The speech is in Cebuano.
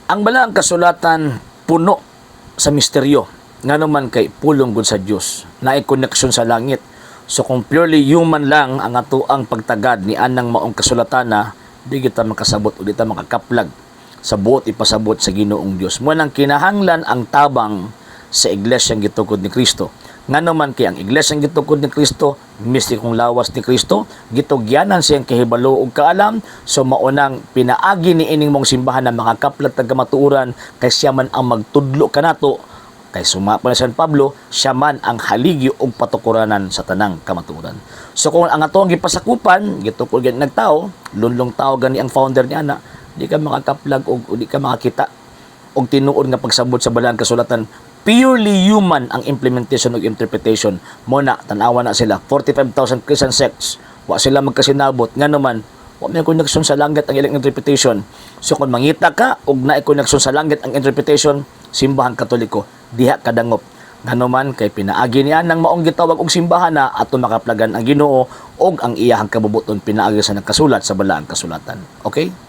Ang balaang kasulatan puno sa misteryo, ngano man kay pulong gud sa Dios, naay koneksyon sa langit. So kung purely human lang ang atoang pagtagad ni anang maong kasulatan na di kita makasabot o di ta makakaplag sa buot ipasabot sa Ginoong Dios. Mo nang kinahanglan ang tabang sa iglesyang gitukod ni Kristo. Ngano man kay ang iglesyang gitukod ni Kristo, mistikong lawas ni Kristo, gitugyanan siyang kahibalo ug kaalam, so maunang pinaagi ni ining mong simbahan na makakaplag tag kamatuoran kay siya man ang magtudlo kanato, kay suma pa ni San Pablo, siya man ang haligi ug patukuranan sa tanang kamatuoran. So kung ang ato ang gipasakupan, gitukod gani nagtao, lunlong tao gani ang founder ni ana, di ka makakaplag og di ka makakita og tinuod nga pagsabot sa balaan kasulatan. Purely human ang implementation ug interpretation mo na. Tan-awa na sila, 45,000 Christian sects, wa sila magkasinabot, ngano man wa may connection sa langit ang ilang interpretation. So kung mangita ka og naay connection sa langit ang interpretation, Simbahan Katoliko, diha kadangop, ngano man kay pinaagi niya nang maong gitawag og simbahan na ato makaplagan ang Ginoo og ang iyahang kabubuton pinaagi sa nakasulat sa balaang kasulatan. Okay.